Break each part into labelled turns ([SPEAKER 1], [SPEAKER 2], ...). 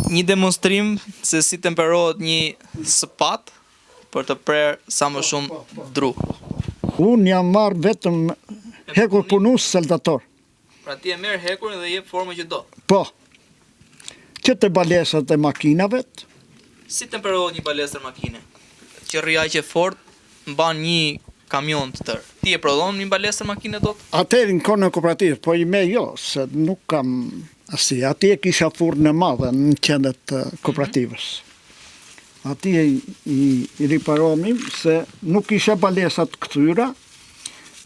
[SPEAKER 1] Një demonstrim se si temperohet një sëpatë për të prerë sa më shumë dru.
[SPEAKER 2] Unë jam marrë vetëm hekur punus saldator.
[SPEAKER 1] Pra ti e merr hekurin dhe i jep formën që do.
[SPEAKER 2] Po. Që te balestrat e makinave.
[SPEAKER 1] Si temperohet një balestër makine? Që rri aq e fortë, mban një kamion të tërë. Ti e prodhon një balestër makine dot?
[SPEAKER 2] Atëherë në kohën e kooperativës, po ime jo, se nuk kam asi. Atje kisha furrën e madhe në qendër të kooperativës. Atje i, i riparonim se nuk kisha balestra të kthyra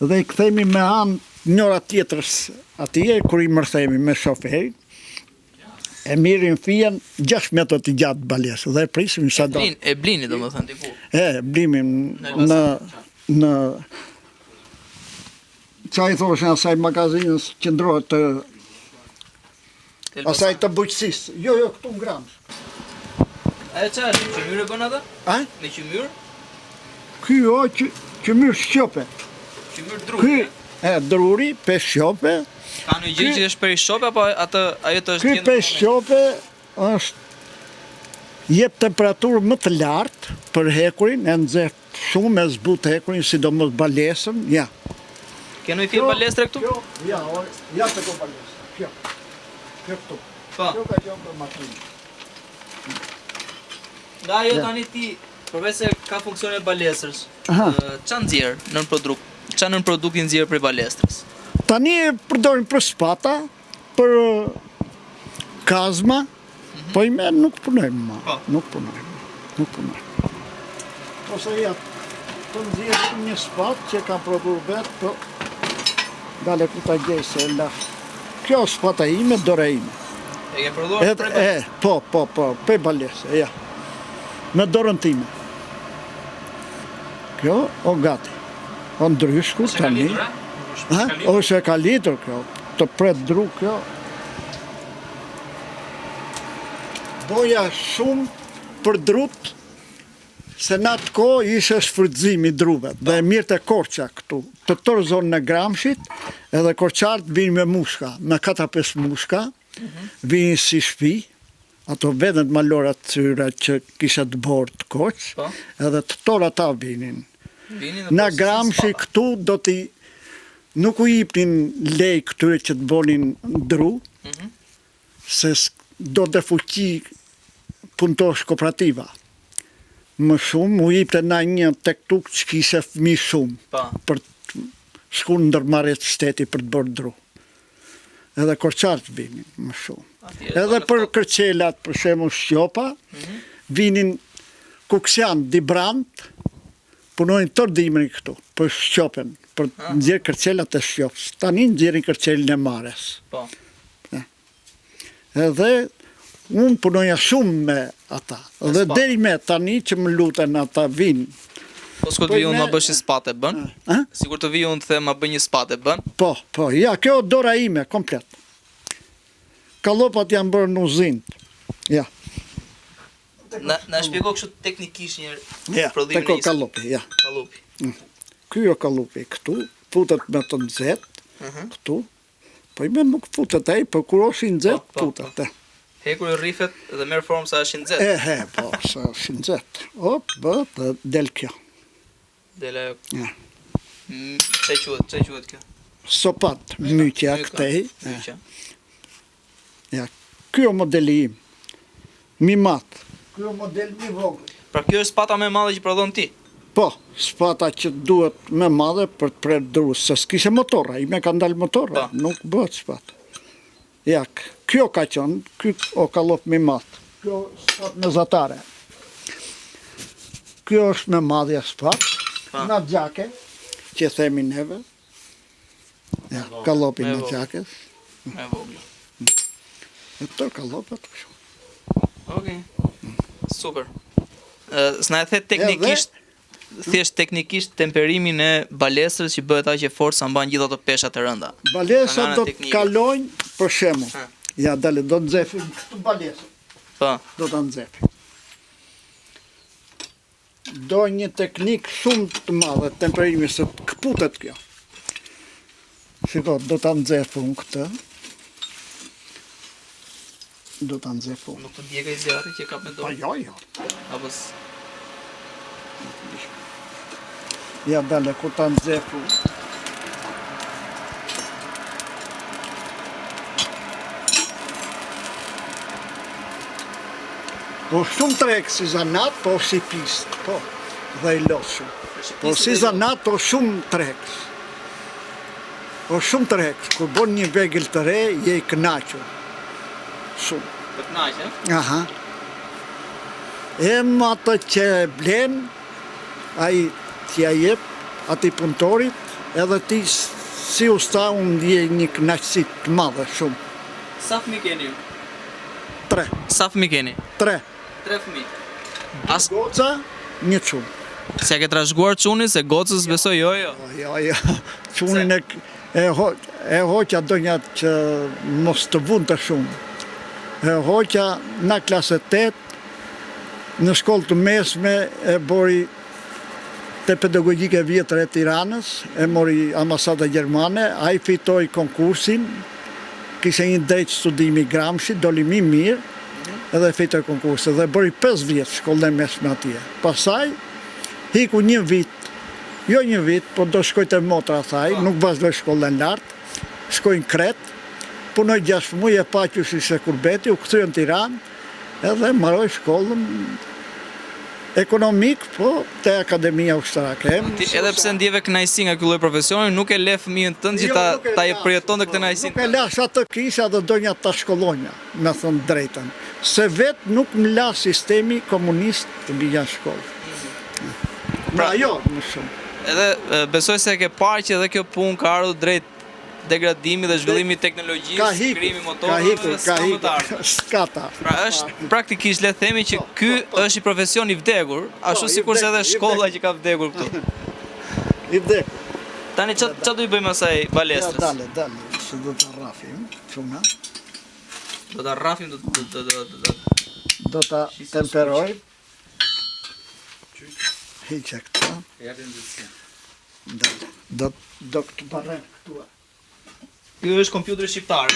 [SPEAKER 2] dhe i kthemi me anë njëra tjetrës atje kur i mërthemi me shoferin e mirrin fijen 6 metra të gjatë balesë dhe e prisim sa
[SPEAKER 1] do. E blini domethënë diku.
[SPEAKER 2] E blinim në në Ça i thoshin asaj magazinës qendrore të asaj të bujqësisë. Jo, jo, këtu në Gramsh.
[SPEAKER 1] Ajo ça është, qymyr e bën atë?
[SPEAKER 2] A?
[SPEAKER 1] Me qymyr?
[SPEAKER 2] Ky o që, qymyr shqope.
[SPEAKER 1] Qymyr druri,
[SPEAKER 2] Ky, e, druri, pe shqope.
[SPEAKER 1] Ka një gjë që është prej shqope, apo atë, ajo të është
[SPEAKER 2] Ky pe shqope është jep temperaturë më të lartë për hekurin, e nxeh shumë, e zbut hekurin, sidomos balesën, ja.
[SPEAKER 1] Ke ndonjë fije balestre këtu?
[SPEAKER 2] Kjo, ja, o, ja te kjo balestra, kjo. Kjo këtu.
[SPEAKER 1] Po.
[SPEAKER 2] Kjo ka qenë për makinë.
[SPEAKER 1] Nga ajo tani ti, përveç se ka funksionin e balestrës, ça nxjerr nënprodukt? Ça nënprodukti nxjerr prej balestrës?
[SPEAKER 2] Tani e përdorim për spata, për kazma, mhm. po ime nuk punojmë ma, po. nuk punojmë, nuk punojmë. Ose ja, të nxjerr një spat që kam prodhu vetë, po dale ku ta gjej se e la. Kjo është spata ime, dora ime.
[SPEAKER 1] E ke prodhuar prej
[SPEAKER 2] balestre? Po, po, po, prej balestre, ja. Me dorën time. Kjo, o gati. O ndryshku, tani.
[SPEAKER 1] Ha?
[SPEAKER 2] Ose e kalitur kjo, të pret dru kjo. Boja shumë për drut, Se në atë kohë ishte shfrytëzimi i druve dhe e merrte Korça këtu, të tërë zonën e Gramshit, edhe korçarët vinin me mushka, me 4-5 mushka, vinin si shpi, ato vendet malore atyre që kisha dëborë të Korçë,
[SPEAKER 1] po.
[SPEAKER 2] edhe të tërë ata vinin.
[SPEAKER 1] Vinin
[SPEAKER 2] Në Gramshi këtu do t'i nuk u jipnin lejë këtyre që të bonin dru,
[SPEAKER 1] mhm.
[SPEAKER 2] se do dhe fuqi punëtorësh kooperativa. Më shumë u jipte na një tek tuk që kishe fëmijë shumë
[SPEAKER 1] po.
[SPEAKER 2] për të shku në ndërmarrje të shteti për të bërë dru. Edhe korçarët vinin më shumë. Edhe për kërçelat, për shembull shqopa, mm -hmm. vinin kuksian, dibrant, punojnë tërë dimrin këtu, për shqopen, për të nxjerrë kërçelat e shqopës. Tani nxjerrin kërçelin e mares.
[SPEAKER 1] Po.
[SPEAKER 2] Edhe unë punoja shumë me ata. Dhe deri me tani që më luten ata vinë.
[SPEAKER 1] Po sikur të vi unë ma bësh një spatë e bën? Sikur të vi unë të them ma bëj një spatë e bën?
[SPEAKER 2] Po, po, ja, kjo dora ime, komplet. Kallopat janë bërë në uzinë. Ja.
[SPEAKER 1] Na na shpjego kështu teknikisht një herë
[SPEAKER 2] ja,
[SPEAKER 1] prodhimin
[SPEAKER 2] e kallopi, ja.
[SPEAKER 1] Kallopi.
[SPEAKER 2] Mm. Ky o kallopi këtu, futet me të nxehtë, uh mhm. -huh. këtu. Po ime nuk futet ai, po kur është i nxehtë,
[SPEAKER 1] po, po,
[SPEAKER 2] futet.
[SPEAKER 1] Po. Hekuri rrifet dhe merr formë sa është i nxehtë.
[SPEAKER 2] E he, po, sa është i nxehtë. Op, bëhet dhe del kjo.
[SPEAKER 1] Del ajo.
[SPEAKER 2] Ja.
[SPEAKER 1] Mm, ça quhet, ça quhet kjo?
[SPEAKER 2] Sopat, myqja këtej.
[SPEAKER 1] Myqja.
[SPEAKER 2] Ja, ky o modeli im. Mi madh. Ky o model mi vogël.
[SPEAKER 1] Pra kjo është spata më e madhe që prodhon ti?
[SPEAKER 2] Po, spata që duhet më madhe për të prerë dru, se s'kishe motorra, ime kanë dalë motorra,
[SPEAKER 1] po.
[SPEAKER 2] nuk bëhet spat. Ja, kjo ka qenë, ky o kallop mi madh. Kjo spat mezatare. Kjo është me madhja spat,
[SPEAKER 1] po.
[SPEAKER 2] na gjake, që themi neve, Ja, kallopi në gjakës.
[SPEAKER 1] Me vogël.
[SPEAKER 2] E tërë kallopet kështu.
[SPEAKER 1] Okej. Super. S'na e the teknikisht, thjesht teknikisht temperimin e balestrës që bëhet aq e fortë sa mban gjithë ato pesha të rënda.
[SPEAKER 2] Balestra do të kalojnë për shembull. Ja, dale, do të nxehim këtë balestër.
[SPEAKER 1] Po.
[SPEAKER 2] Do ta nxehim. Do një teknikë shumë të madhe temperimi se të këputet kjo. Shiko, do ta nxeh unë këtë. Do ta nxeh unë.
[SPEAKER 1] Nuk të djeg ai zjarri që e kap me
[SPEAKER 2] dorë? Po jo, jo.
[SPEAKER 1] Apo s...
[SPEAKER 2] Ja dale, kur ta nxeh unë. Po shumë tërheqës si zanat, po si pistë, po, dhe i lodhshëm. Po si zanat, po shumë tërheqës. Po shumë tërheqës, kur bon një vegël të re, je i kënaqur. Shumë.
[SPEAKER 1] Të kënaq, e?
[SPEAKER 2] Aha. E më atë që e blen, ai t'ia jep, atij punëtorit, edhe ti si usta unë ndjej një kënaqësi të madhe shumë.
[SPEAKER 1] Sa fëmijë keni ju?
[SPEAKER 2] Tre.
[SPEAKER 1] Sa fëmijë keni?
[SPEAKER 2] Tre.
[SPEAKER 1] Tre fëmijë.
[SPEAKER 2] As goca, një çun.
[SPEAKER 1] S'ia ke trashëguar çunin se gocës besoj jo
[SPEAKER 2] jo. Jo jo. Çunin e e ho, e hoqa donja që mos të vunte shumë. E hoqa në klasë 8 në shkollë të mesme e bori te pedagogjike e vjetër e Tiranës, e mori ambasada gjermane, ai fitoi konkursin, kishte një drejt studimi Gramshi, doli më i mirë, edhe fitoi konkursin dhe bëri 5 vjet shkollën e mesme atje. Pastaj iku një vit, jo një vit, po do shkoj te motra tha ai, nuk vazhdoi shkollën e lartë, shkoi në Kretë, punoi 6 muaj e pa qysh ishte kurbeti, u kthye në Tiranë, edhe mbaroi shkollën ekonomik, po te Akademia Ushtarake.
[SPEAKER 1] Ti edhe pse ndjeve kënaqësi nga ky lloj profesioni, nuk e le fëmijën tënd që jo, ta ta përjetonte këtë kënaqësi.
[SPEAKER 2] Nuk e lash atë kisha dhe donja ta shkollonja, me thënë drejtën. Se vetë nuk më la sistemi komunist të bija në shkollë. Pra jo, më
[SPEAKER 1] shumë. Edhe besoj se e ke parë që edhe kjo punë ka ardhur drejt degradimi dhe zhvillimi i teknologjisë, krijimi i motorëve,
[SPEAKER 2] s'ka më të ardhme. S'ka të
[SPEAKER 1] ardhme. Pra është praktikisht le të themi që po, ky po, po. është një profesion i vdekur, ashtu sikurse edhe shkolla që ka vdekur
[SPEAKER 2] këtu. I vdekur.
[SPEAKER 1] Tani ça ça do i bëjmë asaj
[SPEAKER 2] balestrës? Ja dale, dale, se do ta rrafim, çuna.
[SPEAKER 1] Do ta rrafim, do do do do
[SPEAKER 2] do. Do ta temperojmë. Hiqe këtë. Do, do, do këtë barrem këtu.
[SPEAKER 1] Ky është kompjuteri shqiptar.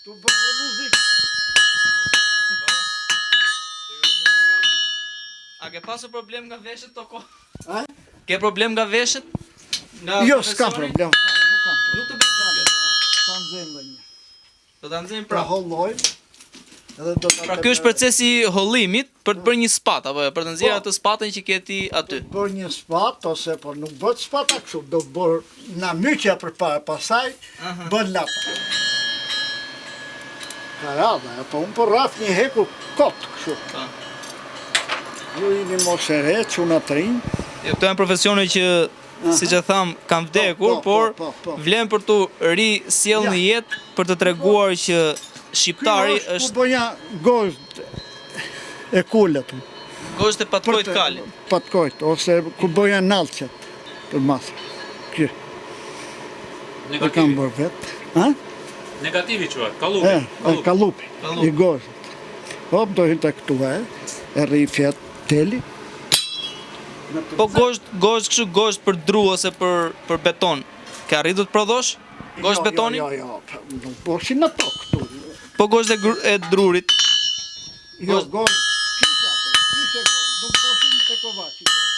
[SPEAKER 2] Tu bërë dhe muzikë.
[SPEAKER 1] A ke pasur problem nga veshët to kohë? A? Ke problem nga veshët?
[SPEAKER 2] Nga jo, s'ka problem. Nuk kam problem.
[SPEAKER 1] Nuk të bëj
[SPEAKER 2] kjo. Ta nxejmë dhe një.
[SPEAKER 1] Do ta nxejmë pra.
[SPEAKER 2] Ta hollojmë.
[SPEAKER 1] Edhe do ta Pra ky është procesi i hollimit për të bërë një spat apo jo, për të nxjerrë po. atë spatën që ke ti
[SPEAKER 2] aty. Për një spat ose po nuk bëhet spata kështu, do bërë na myqja përpara, pastaj bën lata. Ka radha, po unë po rraf një hekur kot kështu. Po. Ju jeni moshë e re, çuna të rinj.
[SPEAKER 1] Jo, këto janë profesione që siç e thamë, kanë vdekur, po, po, por po, po, po. vlen për t'u risjellë në jetë për të treguar që shqiptari
[SPEAKER 2] është është... Ku bëja gozhdë e kulët.
[SPEAKER 1] Gozhdë e patkojt
[SPEAKER 2] kalit. Patkojt, ose ku bëja nalçet për masë. Kjo. E kam bërë vetë.
[SPEAKER 3] Ha? Negativi quhet,
[SPEAKER 2] kallupi. E, kallupi, i gozhdët. Hop, do hynte këtu e, e rrifjet teli.
[SPEAKER 1] Po gozhdë, gozhdë kështu gozhdë për dru ose për për beton. Ke arritur të prodhosh? Gozhdë jo, betoni?
[SPEAKER 2] Jo, jo, jo, nuk boshin në tokë
[SPEAKER 1] këtu. Po gozhdë e, e drurit.
[SPEAKER 2] Jo, gozhdë, kisha atë, kisha gozhdë, nuk boshin te Kovaçi gozhdë.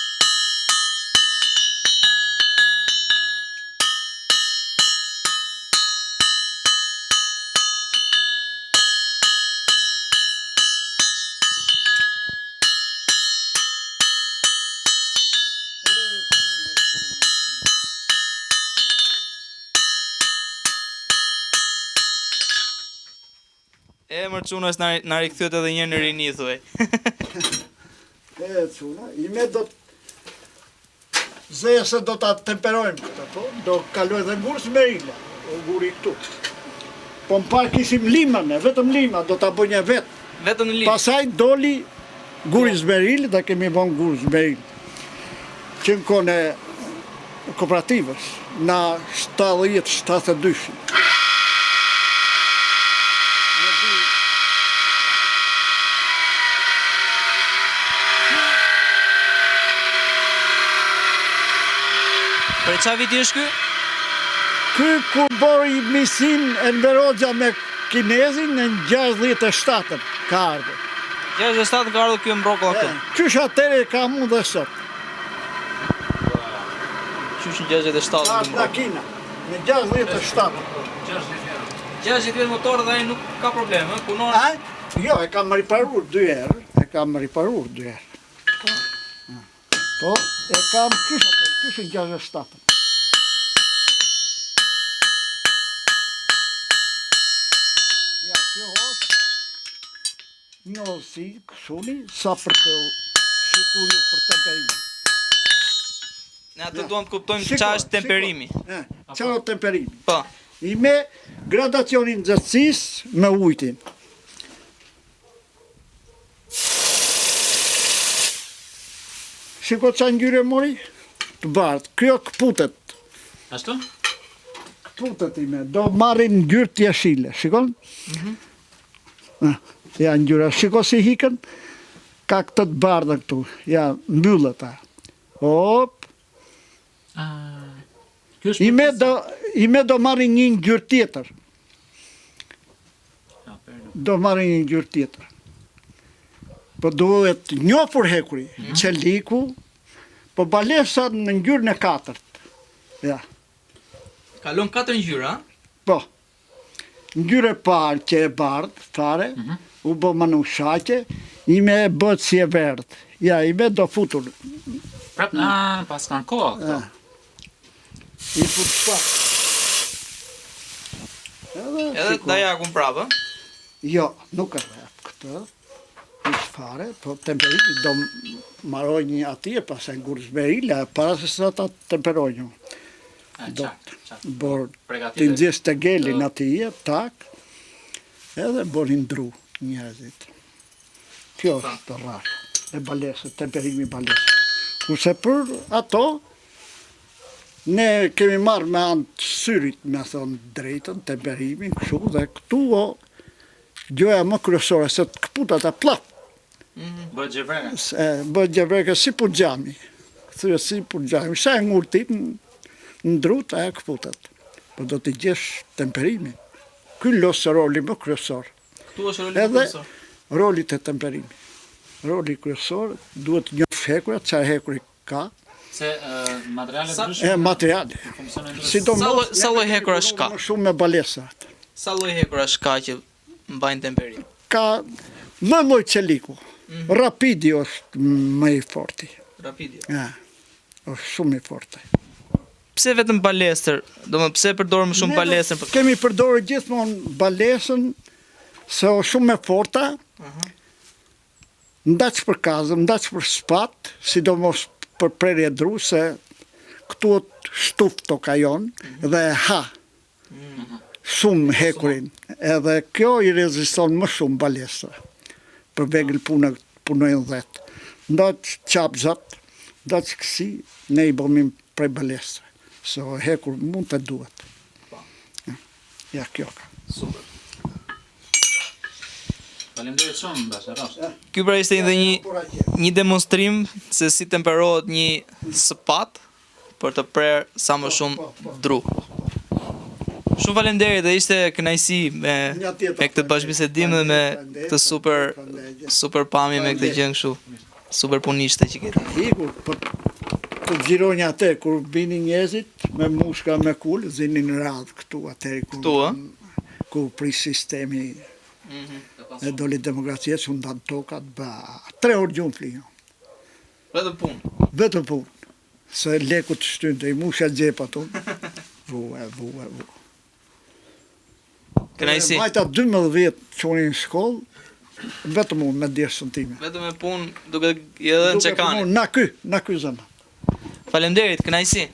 [SPEAKER 1] E mër çuna është na, na rikthyet edhe një në rini thuaj.
[SPEAKER 2] e çuna, ime do të Zeja se do ta temperojmë këtë, po, do kaloj dhe ngurë smerila. O guri këtu. Po më parë kishim lima ne, vetëm lima, do ta bënja vetë.
[SPEAKER 1] Vetëm në limë.
[SPEAKER 2] Pasaj doli guri zmeril dhe kemi vënë gur zmeril. Që në kohën e kooperativës, në 70-72.
[SPEAKER 1] Prej ça viti është ky?
[SPEAKER 2] Ky kur bori miqësinë Enver Hoxha me kinezin në 67 ka ardhur.
[SPEAKER 1] 67 ka ardhur ky mbroko këtu.
[SPEAKER 2] Qysh atëherë e kam unë dhe sot.
[SPEAKER 1] Qysh në 67
[SPEAKER 2] Ka ardhur nga Kina, në 67.
[SPEAKER 1] 60 vjet motor dhe ai nuk ka problem, ë, punon.
[SPEAKER 2] A? Jo, e kam riparur dy herë, e kam riparur dy herë. Po, e kam qysh atë, qysh në 67. Ja, kjo është një hollësi këshuni, sa për të shikur ju për temperimin.
[SPEAKER 1] Ne atë duam të kuptojmë ça është temperimi.
[SPEAKER 2] Ça është temperimi?
[SPEAKER 1] Po.
[SPEAKER 2] I me gradacionin nxehtësisë me ujtin. Shiko ça ngjyre mori? Të bardhë. Kjo këputet.
[SPEAKER 3] Ashtu?
[SPEAKER 2] Këputet ime. Do marrin ngjyrë të jeshile. Shikon? Mm -hmm. Ja ngjyra. Shiko si hikën. Ka këtë të bardhë këtu. Ja, mbyllet a. Hop.
[SPEAKER 3] Ah. Kjo është
[SPEAKER 2] Ime do, ime do marrin një ngjyrë tjetër. Do marrin një ngjyrë tjetër. Po duhet njofur hekuri, mm -hmm. çeliku, po balesa në ngjyrën e katërt. Ja.
[SPEAKER 1] Kalon katër ngjyra?
[SPEAKER 2] Po. Ngjyrë e parë që e bardhë, fare, mm -hmm. u bë manushaqe, ime e bëhet si e verdhë. Ja, ime do futur.
[SPEAKER 3] Prap, a, pas kanë kohë këto.
[SPEAKER 2] I fut pak.
[SPEAKER 1] Edhe, Edhe dajakun prapë?
[SPEAKER 2] Jo, nuk e jap këtë. Hiç fare, po temperimi do maroj një atje, pastaj gur zmerila, para se sa ta temperoj një. Do bor të nxjes tegelin atje, tak, edhe bonin dru njerëzit. Kjo është rrafë e balesës, temperimi i balesës. Kurse për ato, ne kemi marrë me anë të syrit, me thonë drejtën, temperimin, kështu, dhe këtu o, Gjëja më kryesore se të këput ata plap.
[SPEAKER 3] Mhm. Bëhet gjevreke.
[SPEAKER 2] Bëhet gjevreke si pur xhami. Thyhet si pur xhami. Sa e ngur ti në drut ajo këputet. Po do të gjesh temperimin. Ky është roli më kryesor.
[SPEAKER 1] Këtu është roli më kryesor.
[SPEAKER 2] Edhe roli te temperimi. Roli kryesor duhet të njohësh hekurat, çfarë hekuri Ka.
[SPEAKER 3] Se materiale të ndryshme.
[SPEAKER 2] E materiale.
[SPEAKER 1] Sidomos sa lloj hekurash ka?
[SPEAKER 2] Më shumë me balesat.
[SPEAKER 1] Sa lloj hekurash ka që mbajnë temperim?
[SPEAKER 2] Ka lloj lloj çeliku. Mm -hmm. Rapidi është më i forti.
[SPEAKER 1] Rapidi.
[SPEAKER 2] Ja. Është shumë i fortë.
[SPEAKER 1] Pse vetëm balestër? Domethënë pse përdorim më shumë balestër?
[SPEAKER 2] Kemi përdorur gjithmonë balestën se është shumë e forta. Uh mhm. -huh. Ndaç për kazëm, ndaç për spat, sidomos për prerje dru, se këtu është shtuf toka jonë dhe e ha shumë hekurin, edhe kjo i reziston më shumë balestra, për vegël pune punojnë dhetë. Ndaç çapzat, ndaç kësi, ne i bëmim prej balestre, se o hekur mund të duhet. Ja kjo ka.
[SPEAKER 1] Super.
[SPEAKER 3] Faleminderit shumë, Basha, rrofsh.
[SPEAKER 1] Ky pra ishte edhe një një demonstrim se si temperohet një sëpatë për të prerë sa më shumë po, po, po. dru. Shumë faleminderit dhe ishte kënaqësi me me këtë bashkëbisedim dhe me këtë super super pamje me këtë gjë kështu. Super punishte që ke
[SPEAKER 2] ti. Iku, po të xhironja atë kur vinin njerëzit me mushka me kulë, zinin radhë këtu atëherë kur
[SPEAKER 1] këtu, ë?
[SPEAKER 2] Kur prish sistemi mm -hmm. e doli demokracia që ndan tokat, ba, tre orë gjumë flinja.
[SPEAKER 1] Vetëm punë.
[SPEAKER 2] Vetëm punë. Se leku të shtynte, i musha xhepat unë. Vu, e vu, e vu.
[SPEAKER 1] Kënaqësi.
[SPEAKER 2] Majta 12 vjet çunin në shkollë, vetëm unë me djersën time.
[SPEAKER 1] Vetëm me punë, duke i dhënë çekanin.
[SPEAKER 2] Na ky, na ky zemër.
[SPEAKER 1] Faleminderit, kënaqësi.